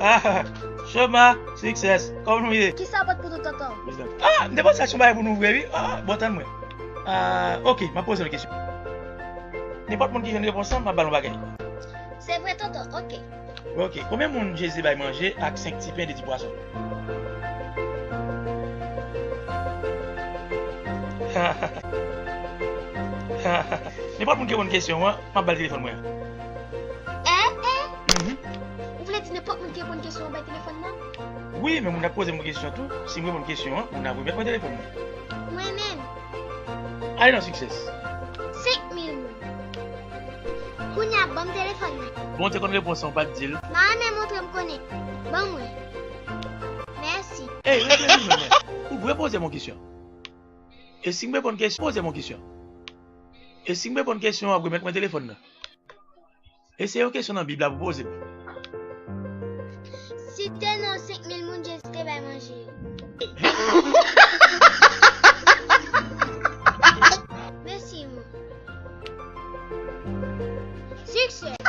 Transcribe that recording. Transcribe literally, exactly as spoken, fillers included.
Ah, Shoma, Success, kòman nou ye? Kisa w pot pou nou, tonton? Ah, m te panse a se yon bagay pou nou vre, wi. Ah, bon, tann mwen. Ah, ok, m ap poze yon kesyon. Nenpòt moun ki jwenn repons lan, m ap ba l yon bagay. Se vre, tonton, ok. Ok, konbyen moun Jezi te bay manje ak senk ti pen e de ti pwason? Nenpòt moun ki reponn kesyon an, m ap ba l telefòn mwen an. Eh, eh. Mhm. Ou vle di nenpòt moun ki reponn kesyon an bay telefòn nan? Wi, men moun nan ap poze m kesyon tou. Si m reponn kesyon an, moun nan ap remèt mwen telefòn mwen. Mwen menm. Ale non, Success. Senk mil moun. Kounye a, ban m telefòn nan. Bon, w te konn repons lan, w pa t di l. M a renmen montre m konnen. Ban mwen. Mèsi. Ey, rete vini, men. Ou dwe poze m yon kesyon. E si m reponn kesyon, poze m yon kesyon. E si m reponn kesyon an, w ap remèt mwen telefòn nan. E se yon kesyon nan Bib la pou poze m. Site non senk mil moun Jezi te bay manje yo. Mèsi, moun. Siksè.